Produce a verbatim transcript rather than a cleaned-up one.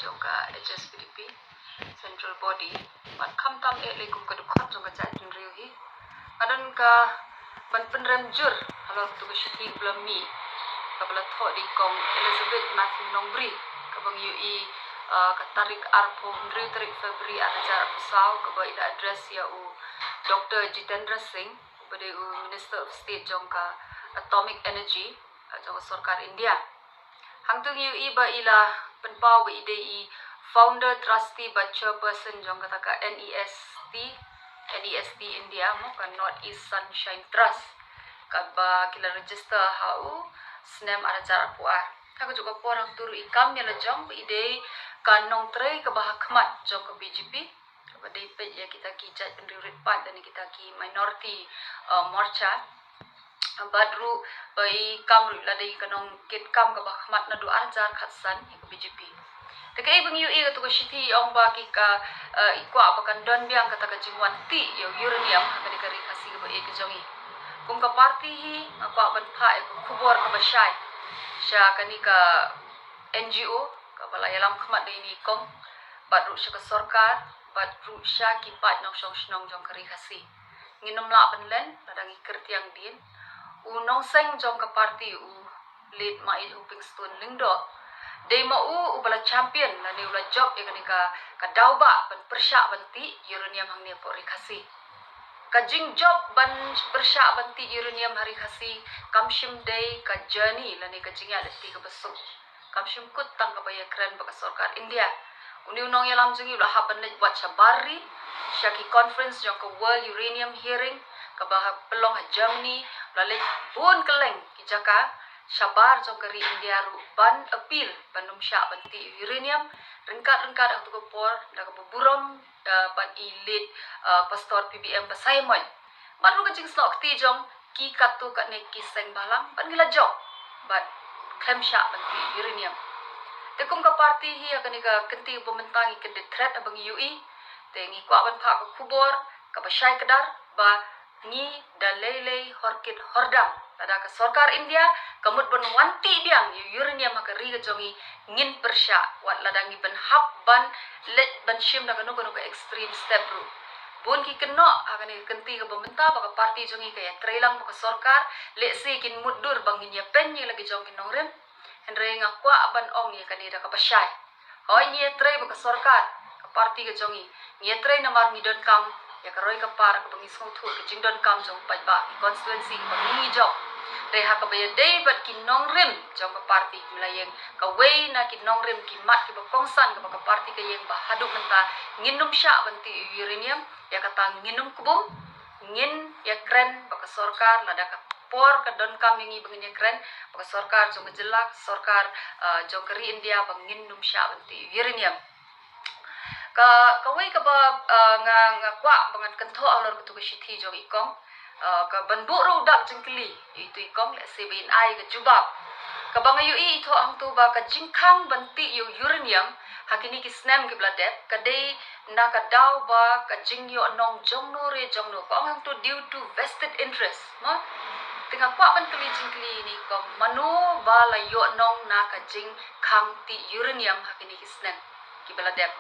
jong ka H S P D P Central Body. Bad khamtam eh lei kum ka dkhot jong ka jaitbynriew hi, nga don ka ban pynrem jur halor katu ka shithi kaba la mih, kaba la thoh da i Kong Elizabeth Matthew Nongbri, kaba ngi ïohi, ah, ka tarik arphew hynriew tarik February ar hajar arphew saw, kaba i la address ïa u Doctor Jitendra Singh, uba dei u Minister of State jong ka Atomic Energy, ah, jong ka sorkar India. Hangtu ngi ïohi ba i la pynpaw ba i dei i founder trustee bad chairperson jong kata ka N E S T, N E S T India, mo, ka North East Sunshine Trust, kaba ki la register ha u snem ar hajar arphew ar. Ha kajuh ka por hangtu ruh i kam ïa la jong ba i dei ka nongtrei kaba ha khmat jong ka B J P, kaba dei peit ïa kita ki jaitbynriew rit paid lane kita ki minority, uh, morcha. Bad ruh ba i kam ruh la dei ka nongkitkam kaba ha khmat naduh ar hajar khatsan ïa ka B J P. Te kaei ba ngi ïohi katu ka shithi i ong ba ki ka, uh, i kwah ba kan don biang kata ka jingwan tih ïa u uranium ha kane ka ri Khasi kaba ïeit ka jong i. Kum ka party hi nga kwah ban phah ïa ka khubor kaba shai sha kane ka N G O kaba la ïalam khmat da ine i kong, bad ruh sha ka sorkar, bad ruh sha ki paid nongshong shnong jong ka ri Khasi. Ngin ym lah ban len lada ngi kyrtiang dien. U nongseng jong ka party, u Late Maid Hopingstone Lyngdoh, dei ma u uba la champion lane u la jop ïa kane ka, ka daw ba ban pyrshah ban tih uranium hangne hapoh ri Khasi. Ka jingjop ban pyrshah ban tih uranium ha ri Khasi kam shym dei ka journey lane ka jingïaid lynti kaba suk. Kam shym kut tang kaba ïakren bad ka sorkar India. Une u nongïalam jong ngi u la hap ban leit wad shabar ri, sha ki conference jong ka World Uranium Hearing kaba ha pynlong ha Germany, u la leit bun kylleng ki jaka shabar jong ka ri India ruh ban appeal ban ym shah ban tih uranium, ryngkat ryngkat hangtu ka por da kaba burom, uh, bad i late, uh, Pastor P B M Basaiawmoit. Bad ruh ka jingsnoh kti jong ki katto katne ki seng bhalang bad ngi la jop bad khlem shah ban tih uranium. Te kum ka party hi ha kane ka kynti ba mynta ngi kyndit thret haba ngi ïohi. Te ngi kwah ban phah ka khubor kaba shai kdar ba ngi da lei lei hor kit hor dam, lada ka sorkar India ka mut ban wan tih biang ïa u uranium ha ka ri ka jong ngi, ngin pyrshah, wat lada ngi ban hap ban leit ban shim da kano kano ka extreme step ruh. Bun ki kynnoh ha kane ka kynti kaba mynta ba ka party jong ngi ka ïatrei lang bad ka sorkar, lehse kin mutdur ba ngin ïapeiñ ïa la ki jong ki nongrim. Hynrei nga kwah ban ong ïa kane da kaba shai. Hooid, ngi ïatrei bad ka sorkar, ka party ka jong ngi. Ngi ïatrei namar ngi donkam ïa ka roi ka par kaba ngi sngewthuh ka jingdonkam jong u paidbah, ki constituency kaba ngi ngi jop. Hynrei ha kaba ïadei bad ki nongrim jong ka party, ngi la ïeng kawei na ki nongrim, ki mat kiba kongsan kaba ka party ka ïeng ba haduh mynta ngin ym shah ban tih uranium. Ïa kata ngin ym kbum, ngin ïakren bad ka sorkar, lada ka por ka donkam ïa ngi ba ngin ïakren bad ka sorkar jong ka jylla, ka sorkar, ah, jong ka ri India, ba ngin ym shah ban tih uranium. Ka, kawei kaba, ah, nga, nga kwah ba ngan kynthoh halor katu ka shithi jong i kong, ah, ka ban buh ruh u dak jingkylli ïa itu i kong, lehse ba in ai ka jubab. Kaba nga ïohi i thoh hangtu ba ka jingkhang ban tih ïa u uranium ha kine ki snem kiba la dep ka dei na ka daw ba ka jingïohnong jongno re jongno, ka ong hangtu due to vested interest, mo? Te nga kwah ban kylli jingkylli ïa i kong, mano ba la ïohnong na ka jingkhang tih uranium ha kine ki snem kiba la dep?